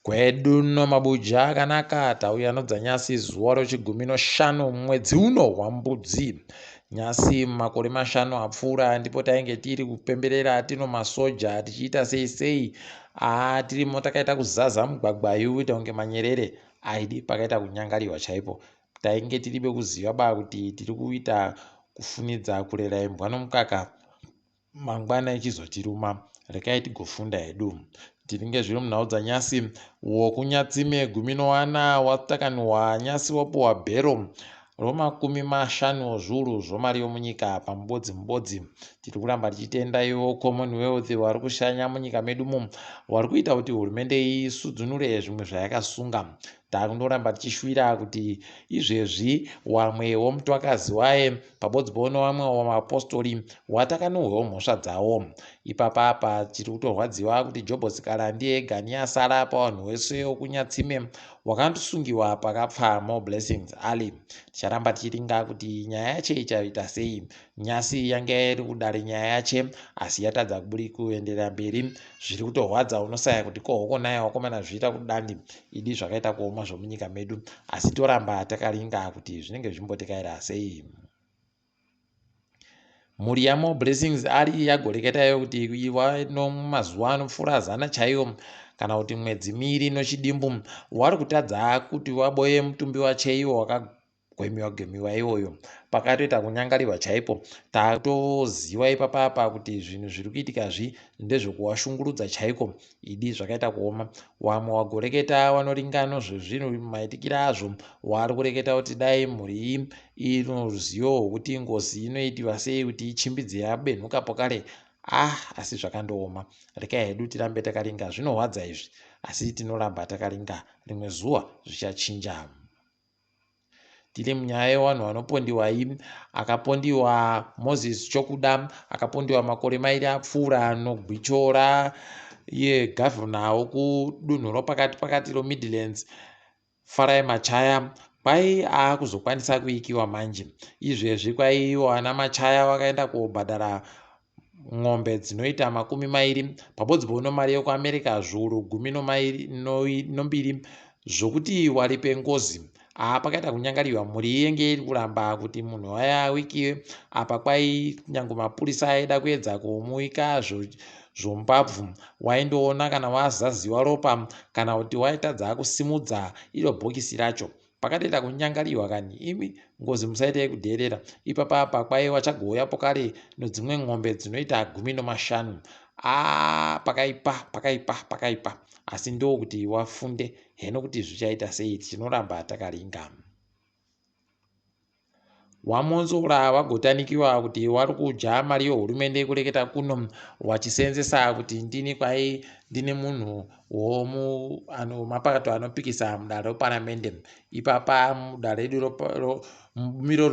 Kwedu no mabuja akanaka tauya nodzanyasi zuva rochigumi noshanu mwedzi uno waMbudzi. Nyasi makore mashanu apfuura ndipo tainge tiri kupemberera tino masoja tichiita sei sei. Aa tirimo takaita kuzaza mugwagwa kuita kunge manyerere aidi pakaita kunyangariwa chaipo. Tainge tiribe kuziva ba kuti tiri kuita kufunidza kurera imbwa nomukaka mangwana ichizotiruma. Rekai tigofunda hedu. Tinenge zviri munhau dzanyasi wokunyatsime guminowana watakanwa nyasi wapuwa bhero romakumi mashanu ozviuru zvomari yomunyika pamubodzi mubodzi. Tiri kuramba tichitenda ivo Commonwealth vari kushanya munyika medu mumu vari kuita kuti hurumende isudzunure zvimwe zvayakasunga. Takundoramba tichishuwira kuti izvezvi wamwe womutwakazi waye pabodzi pono wamwe wamapostori watakanuhwewo mhosva dzawo. Ipapa apa tiri kutorwadziwa kuti Jobho Sikhala ndiye ega niyasara pavanhu wese wokunyatsime wakandosungiwa pakapfa More Blessings Ali. Ticharamba tichiringa kuti nyaya yache ichaita sei. Nyasi yange iri kudare nyaya yache asi yatadza kuburi kuenderera mberi. Zviri kutorwadza unosaya kuti ko hoko naye wakomana zviita kudandi idi zvakaita kuoma zvomunyika medu asi toramba takaringa kuti zvinenge zvimbotekaira sei. Mhuri yaMore Blessings ari yagoreketayo kuti iva nomazuva anopfuura zana chaiyo kana kuti mwedzi miiri nochidimbu wari kutadza kuti waboye mutumbi wache iwo wakagwemiwa gwemiwa iwoyo pakatoita kunyangarirwa chaipo tatoziva ipapa apa kuti zvinhu zviri kuitika zvi ndezvekuwashungurudza chaiko idi zvakaita kuoma wamwe wagoreketa wanoringano zvezvinhu maitikira azvo wari kureketa kuti dai mhuri iyi ino ruzivo rwekuti ngozi inoitiwa sei kuti ichimbidze yabenhuka pokare ah asi zvakandooma rekai hedu tirambe takaringa zvinohwadza izvi asi tinoramba takaringa rimwe zuva zvichachinja. Tiri munyaya yevanhu vanopondiwa iyi akapondiwa Moses Chokuda akapondiwa makore mairi apfuura nogwicho raiye gavhuna wokudunhu ropakati pakati roMidlands Farai Machaya kwai aakuzokwanisa kuikiwa manje. Izvezvi kwai ivo ana Machaya vakaenda kobhadhara n'ombe dzinoita makumi mairi pabodzi pono mari yekuAmerica zviuru gumi nombiri zvokuti waripe ngozi. Haa pakaita kunyangariwa mhuri yenge iri kuramba kuti munhu waya awikiwe apa kwai nyange mapurisa aida kuedza kumuwika zvombabvu waindoona kana wazaziwa ropa kana kuti waitadza kusimudza iro bhokisi racho. Pakatoita kunyangariwa kani imi ngozi musaita yekudheerera ipapa apa kwai wachagouya pokare nodzimwe n'ombe dzinoita gumi nomashanu aa pakaipa pakaipa pakaipa asi ndokuti wafunde heno kuti zvichaita sei tichinoramba takaringa. WaMwonzora wagotanikiwa kuti wari kudya mari yohurumende kureketa kuno wachiseenzesa kuti ndini kwai ndini munhu womapato anopikisa mudare reparamende. Ipapa mudare redu mumiro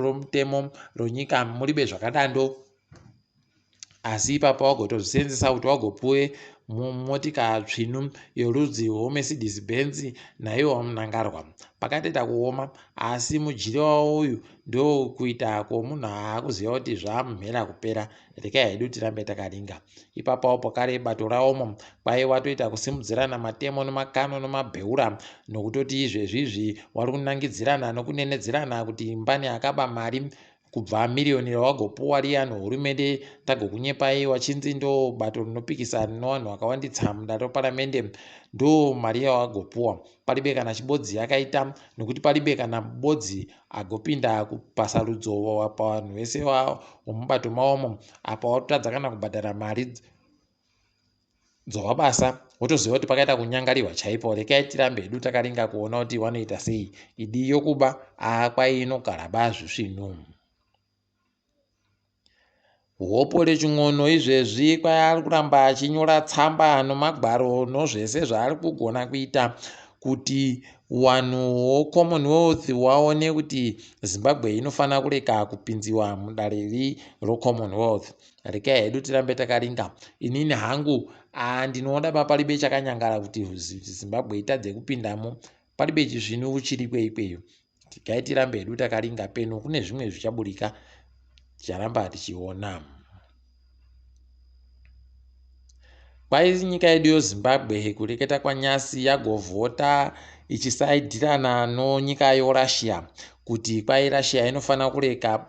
romutemo ronyika muribe zvakadando. Asi ipapa wagotozviseenzesa kuti wagopuwe motika tsvinu yorudzi rwoMercedes Benz naiwo waMnangagwa. Pakatoita kuoma asi mujiri wavo uyu ndokuita kwomunhu aakuziva kuti zvamhera kupera rekai hedu tirambe takaringa. Ipapawo pakare bato rawomo kwai watoita kusimudzirana matemo nemakano nemabheura nokutoti izvezvizvi wari kunangidzirana nokunenedzerana kuti mbani akaba mari Kubva miriyoni rawagopuwa riya nohurumende tagokunyepai wachinzi ndo bato rinopikisa rino vanhu vakawanditsa mudare reparamende ndo mari yawagopuwa palibe kana chibodzi yakaita nokuti palibe kana bodzi agopinda pasarudzo pavanhu vese vomubato mawomo apa watotadza kana kubhadhara mari dzowabasa wotoziva kuti pakaita kunyangariwa chaipo rekai tirambe hedu takaringa kuona kuti wanoita sei idi yokuba aakwai inogara ba zvisvinu hopo rechin'ono izvezvi kwai ari kuramba achinyora tsamba nomagwaro nozvese zvaari kugona kuita kuti wanhu woCommonwealth waone kuti Zimbabwe inofanira kureka kupinziwa mudare iri roCommonwealth. Rekai hedu tirambe takaringa. Inini hangu ah, ndinoona ba palibe chakanyangara kuti Zimbabwe itadze kupindamo. Palibe chisvinu chiriko ikweyo. Regai tirambe hedu takaringa peno kune zvimwe zvichaburika ticharamba tichiona. Kwai nyika yedu yoZimbabwe kureketa kwanyasi yagovhota ichisaidirana nonyika yoRussia kuti kwai Russia inofanira kureka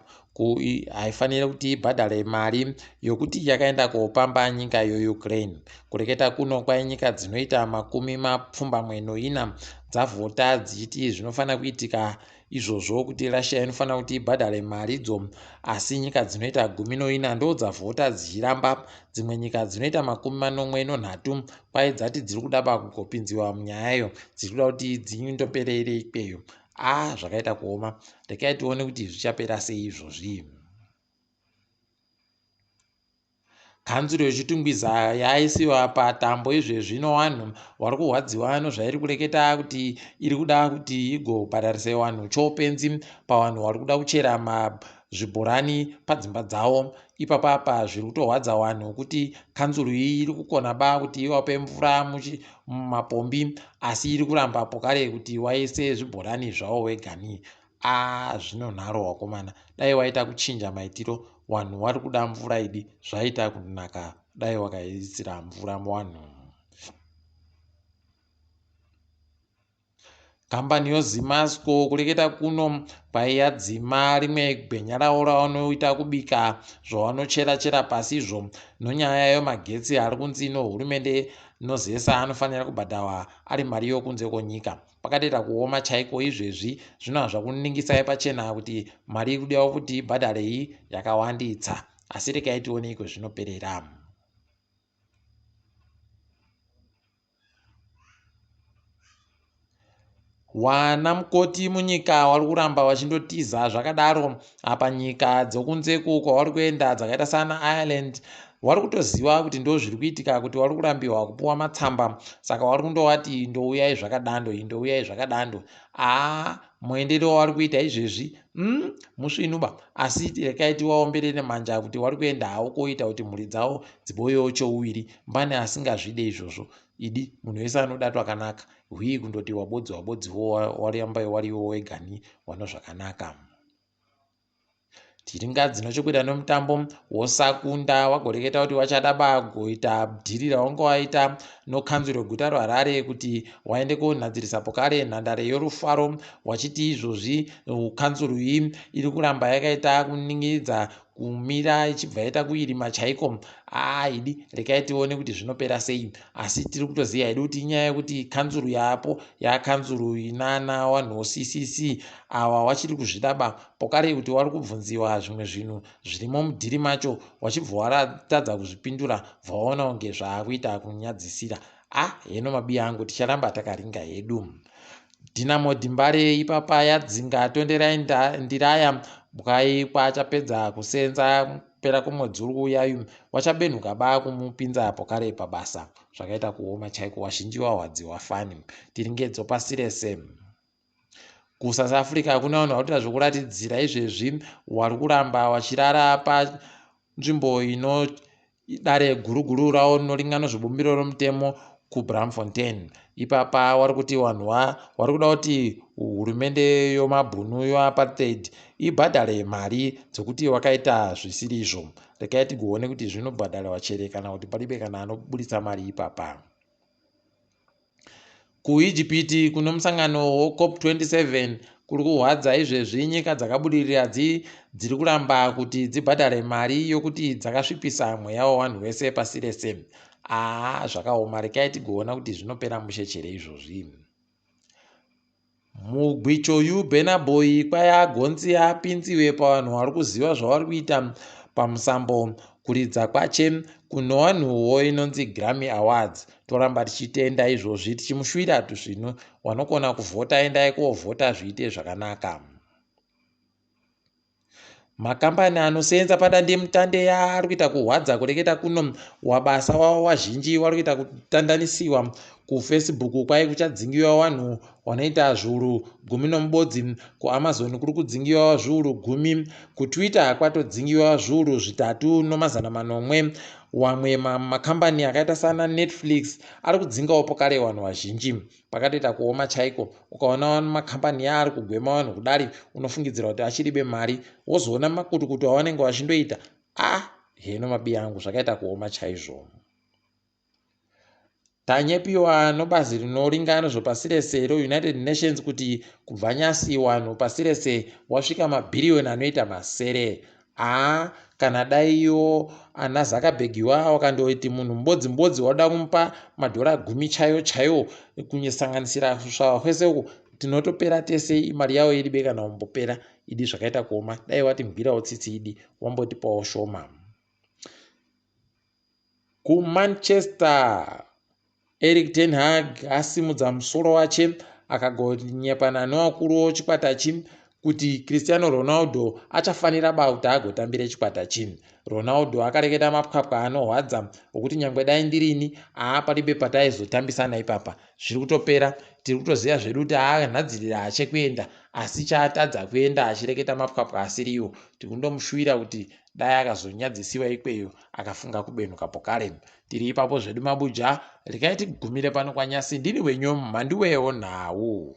haifaniri kuti ibhadhare mari yokuti yakaenda kopamba nyika yoUkraine. Kureketa kuno kwai nyika dzinoita 94 dzavhota dzichiti zvinofanira kuitika izvozvo kuti Russia inofanira kuti ibhadhare maridzo, asi nyika dzinoita 14 ndodzavhota dzichiramba. Dzimwe nyika dzinoita 73 kwai dzati dziri kuda pakugopinziwa munyayayo, dziri kuda kuti dzindoperere ikweyo. A zvakaita kuoma, rekai tione kuti zvichapera sei izvozvi. Kanzuro yeChitungwiza yaisiwa patambo izvezvi nowanhu wari kurwadziwa nozvairi kureketa kuti iri kuda kuti igobhadharise wanhu chopenzi pawanhu wari kuda kuchera zvibhorani padzimba dzavo. Ipapa apa zviri kutorwadza wanhu kuti kanzuro iyi iri kukona ba kuti iwape mvura mumapombi, asi iri kuramba pokare kuti waise zvibhorani zvavo wegani. A zvinonharo wakomana, dai waita kuchinja maitiro, wanhu wari kuda mvura idi, zvaita kunaka dai wakaisira mvura muwanhu. Kambani yoZimasco kureketa kuno kwaiyadzima rimwe gwenya ravo ravanoita kubika zvavanochera-chera pasi izvo nonyaya yemagetsi ari kunzi nohurumende nozesa anofanira kubhadharwa ari mari yokunze kwonyika. Pakatoita kuoma chaiko izvezvi, zvino zvakuningisai pachena kuti mari iri kudiwa kuti ibhadharei yakawanditsa, asi rekai tione iko zvinoperera. Wana mukoti munyika wari kuramba wachindotiza zvakadaro. Apa nyika dzokunzeku kwavari kuenda dzakaita sana Ireland wari kutoziva kuti ndo zviri kuitika, kuti wari kurambiwa kupuwa matsamba, saka wari kundowati ndouyai zvakadando, indouyai zvakadando. Aa muendero wawari kuita izvezvi musvinuba, asi rekai tiwaomberere manja kuti wari kuenda hawo koita kuti mhuri dzavo dziboyewo chouviri. Mbane asingazvide izvozvo idi, munhu wese anoda twakanaka hwii kundoti wabodzi wabodziwo waramba wariwo wegani wano zvakanaka. Tiringa dzinochokuita nomutambo wosakunda wagoreketa kuti wachada bagoita dhiri rawange waita nokanzuro yeguta reHarare kuti waende konhadzirisa pokare nhandare yorufaro, wachiti izvozvi kanzuro iyi iri kuramba yakaita kuningiridza kumira ichibva yaita kuirima chaiko. Aa idi rekai tione kuti zvinopera sei, asi tiri kutoziva hedu kuti inyaya yekuti kanzuru yapo yakanzuru inana wanhu CCC ava wachiri kuzvidaba pokare kuti wari kubvunziwa zvimwe zvinhu zvirimo mudhiri macho, wachibva waratadza kuzvipindura, bva waona kunge zvaakuita kunyadzisira. A heno mabiya angu, ticharamba takaringa hedu. Dynamo Dimbare ipapa yadzinga Tonderai Ndiraya bwai kwaachapedza kusenza kupera kwemwedzi uri kuuyayu, wachabenhuka ba kumupinza pokare pabasa. Zvakaita kuoma chaiko, wazhinji wahwadziwa fani. Tiringedzo pasi rese. KuSouth Africa kune vanhu vari kuita zvokuratidzira izvezvi, wari kuramba wachirara panzvimbo ino dare guru-guru ravo rinoringana zvebumbiro romutemo kuBraamfontein. Ipapa wari kuti vanhu wari kuda kuti hurumende yomabhunu yoapartheid ibhadhare mari dzokuti wakaita zvisiri izvo. Rekai tigoone kuti zvinobhadharwa chere kana kuti paribe kana anoburitsa mari ipapa. KuIjipiti kune musangano weCOP27 kuri kurwadza izvezvi, nyika dzakabudirira dziri kuramba kuti dzibhadhare mari yokuti dzakasvipisa mweya wevanhu vese pasi rese. Aa zvakaoma, rekai tigoona kuti zvinopera mushe chere izvozvi. Mugwichoyu Burna Boy kwayagonzi apinziwe pavanhu vari kuziva zvavari kuita pamusambo kuridza kwache kunowanhuwo inonzi Grammy Awards. Toramba tichitenda izvozvi tichimushuvira tuzvinu, wanokona kuvhota endai kovhota zviite zvakanaka. Makambani anosenza padandemutande ari kuita kuhwadza kureketa kuno, wabasa wavo wazhinji wari kuita kutandanisiwa. KuFacebook kwai kuchadzingiwa vanhu wanoita zviuru 10, kuAmazon kuri kudzingiwa zviuru 10, kuTwitter kwatodzingiwa zviuru 3700. Wamwe makambani akaita sana Netflix ari kudzingawo pokare vanhu vazhinji. Pakatoita kuoma chaiko, ukaona makambani yaari kugwema vanhu kudari unofungidzira kuti achiribe mari, wozoona makutukutu avanenge vachindoita. A heno mabiya angu, zvakaita kuoma chaizvo. Tanyepiwa nobazi rinoringa nezvepasi rese reUnited Nations kuti kubva nyasi wanhu pasi rese wasvika mabhiriyoni anoita masere. Haa kana daiwo ana Zuckerberg iwawo wakandoti munhu mbodzi mbodzi wauda kumupa madhora gumi chaiwo chaiwo kunyesanganisira kusvava kwese uku tinotopera tese mari yawo iribe kana kumbopera idi zvakaita kuoma dai watingwirawo tsitsi idi wambotipawo shoma. KuManchester Eric ten Hag asimudza musoro wache akagonyepana nevakuru chikwata chi kuti Cristiano Ronaldo achafanira ba kuti agotambire chikwata chi. Ronaldo akareketa mapwapwa anorwadza okuti nyangwe dai ndirini aa paribe pataizotambisana ipapa zviri kutopera tiri kutoziva zvedu kuti aanhadzirira hache kuenda asi chaatadza kuenda achireketa mapwapwa asiriwo tikundomushuwira kuti dai akazonyadzisiwa ikweyo akafunga kubenhuka pokare tiri ipapo zvedu mabuja regai tigumire pano kwanyasi ndini wenyu mhanduwewo nhau.